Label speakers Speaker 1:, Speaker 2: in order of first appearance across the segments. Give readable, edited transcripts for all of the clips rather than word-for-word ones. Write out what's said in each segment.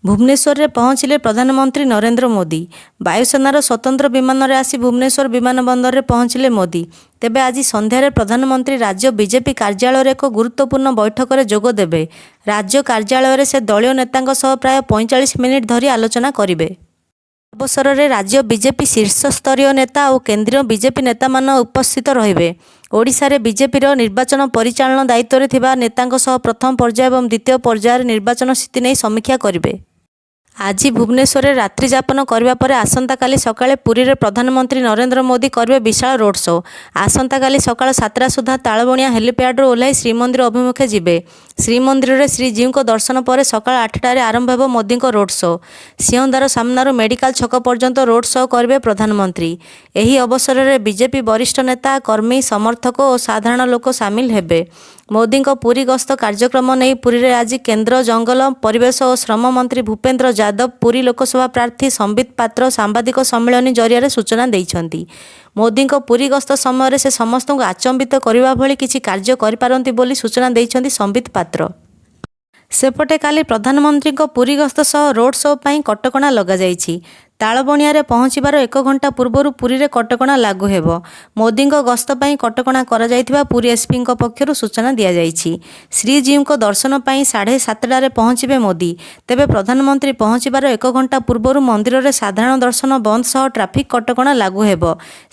Speaker 1: ଭୁବନେଶ୍ୱରରେ ପହଞ୍ଚିଲେ ପ୍ରଧାନମନ୍ତ୍ରୀ ନରେନ୍ଦ୍ର ମୋଦି। ବାୟୁସେନାର ସ୍ୱତନ୍ତ୍ର ବିମାନରେ ଆସି ଭୁବନେଶ୍ୱର ବିମାନବନ୍ଦରରେ ପହଞ୍ଚିଲେ ମୋଦି। ତେବେ ଆଜି ସନ୍ଧ୍ୟାରେ ପ୍ରଧାନମନ୍ତ୍ରୀ ରାଜ୍ୟ ବିଜେପି କାର୍ଯ୍ୟାଳୟରେ ଏକ ଗୁରୁତ୍ୱପୂର୍ଣ୍ଣ ବୈଠକରେ ଯୋଗ ଦେବେ। ରାଜ୍ୟ କାର୍ଯ୍ୟାଳୟରେ ସେ ଦଳୀୟ ନେତାଙ୍କ ସହ ପ୍ରାୟ 45 ମିନିଟ୍ ଧରି ଆଲୋଚନା କରିବେ। ଅବସରରେ ରାଜ୍ୟ ବିଜେପି ଶୀର୍ଷସ୍ତରୀୟ ନେତା ଓ କେନ୍ଦ୍ରୀୟ ବିଜେପି ନେତାମାନ ଉପସ୍ଥିତ ରହିବେ। ଓଡ଼ିଶାରେ ବିଜେପିର ନିର୍ବାଚନ ପରିଚାଳନା ଦାୟିତ୍ୱରେ ଥିବା ନେତାଙ୍କ ସହ ପ୍ରଥମ ପର୍ଯ୍ୟାୟ ଏବଂ ଦ୍ୱିତୀୟ ପର୍ଯ୍ୟାୟରେ ନିର୍ବାଚନ ସ୍ଥିତି ନେଇ ସମୀକ୍ଷା କରିବେ। ଆଜି ଭୁବନେଶ୍ୱରରେ ରାତ୍ରିଯାପନ କରିବା ପରେ ଆସନ୍ତାକାଲି ସକାଳେ ପୁରୀରେ ପ୍ରଧାନମନ୍ତ୍ରୀ ନରେନ୍ଦ୍ର ମୋଦି କରିବେ ବିଶାଳ ରୋଡ୍ ସୋ। ଆସନ୍ତାକାଲି ସକାଳ 7ଟା ସୁଦ୍ଧା ତାଳବଣିଆ ହେଲିପ୍ୟାଡରୁ ଓହ୍ଲାଇ ଶ୍ରୀମନ୍ଦିର ଅଭିମୁଖେ ଯିବେ। ଶ୍ରୀମନ୍ଦିରରେ ଶ୍ରୀଜୀଉଙ୍କ ଦର୍ଶନ ପରେ ସକାଳ 8ଟାରେ ଆରମ୍ଭ ହେବ ମୋଦିଙ୍କ ରୋଡ୍ ସୋ। ସିଂହଦ୍ୱାର ସାମ୍ନାରୁ ମେଡିକାଲ ଛକ ପର୍ଯ୍ୟନ୍ତ ରୋଡ୍ ସୋ କରିବେ ପ୍ରଧାନମନ୍ତ୍ରୀ। ଏହି ଅବସରରେ ବିଜେପି ବରିଷ୍ଠ ନେତା, କର୍ମୀ, ସମର୍ଥକ ଓ ସାଧାରଣ ଲୋକ ସାମିଲ ହେବେ। ମୋଦିଙ୍କ ପୁରୀ ଗସ୍ତ କାର୍ଯ୍ୟକ୍ରମ ନେଇ ପୁରୀରେ ଆଜି କେନ୍ଦ୍ର ଜଙ୍ଗଲ, ପରିବେଶ ଓ ଶ୍ରମ ମନ୍ତ୍ରୀ ଭୂପେନ୍ଦ୍ର ଯାଦବ, ପୁରୀ ଲୋକସଭା ପ୍ରାର୍ଥୀ ସମ୍ବିତ ପାତ୍ର ସାମ୍ବାଦିକ ସମ୍ମିଳନୀ ଜରିଆରେ ସୂଚନା ଦେଇଛନ୍ତି। ମୋଦିଙ୍କ ପୁରୀ ଗସ୍ତ ସମୟରେ ସେ ସମସ୍ତଙ୍କୁ ଆଚମ୍ବିତ କରିବା ଭଳି କିଛି କାର୍ଯ୍ୟ କରିପାରନ୍ତି ବୋଲି ସୂଚନା ଦେଇଛନ୍ତି ସମ୍ବିତ ପାତ୍ର। ସେପଟେ କାଲି ପ୍ରଧାନମନ୍ତ୍ରୀଙ୍କ ପୁରୀ ଗସ୍ତ ସହ ରୋଡ୍ ସୋ ପାଇଁ କଟକଣା ଲଗାଯାଇଛି। ତାଳବଣିଆରେ ପହଞ୍ଚିବାର ଏକ ଘଣ୍ଟା ପୂର୍ବରୁ ପୁରୀରେ କଟକଣା ଲାଗୁ ହେବ। ମୋଦିଙ୍କ ଗସ୍ତ ପାଇଁ କଟକଣା କରାଯାଇଥିବା ପୁରୀ ଏସପିଙ୍କ ପକ୍ଷରୁ ସୂଚନା ଦିଆଯାଇଛି। ଶ୍ରୀଜୀଉଙ୍କ ଦର୍ଶନ ପାଇଁ 7:30ରେ ପହଞ୍ଚିବେ ମୋଦି। ତେବେ ପ୍ରଧାନମନ୍ତ୍ରୀ ପହଞ୍ଚିବାର ଏକ ଘଣ୍ଟା ପୂର୍ବରୁ ମନ୍ଦିରରେ ସାଧାରଣ ଦର୍ଶନ ବନ୍ଦ ସହ ଟ୍ରାଫିକ କଟକଣା ଲାଗୁ ହେବ।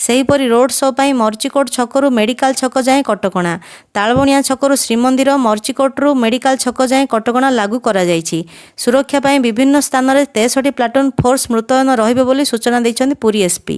Speaker 1: ସେହିପରି ରୋଡ୍ ସୋ ପାଇଁ ମରିଚିକୋଟ ଛକରୁ ମେଡିକାଲ ଛକ ଯାଏଁ କଟକଣା। ତାଳବଣିଆ ଛକରୁ ଶ୍ରୀମନ୍ଦିର, ମରିଚିକୋଟରୁ ମେଡିକାଲ ଛକ ଯାଏଁ କଟକଣା ଲାଗୁ କରାଯାଇଛି। ସୁରକ୍ଷା ପାଇଁ ବିଭିନ୍ନ ସ୍ଥାନରେ 63 ପ୍ଲାଟୁନ ଫୋର୍ସ ମୁତୟନ ରହିବେ ବୋଲି ସୂଚନା ଦେଇଛନ୍ତି ପୁରୀ ଏସପି।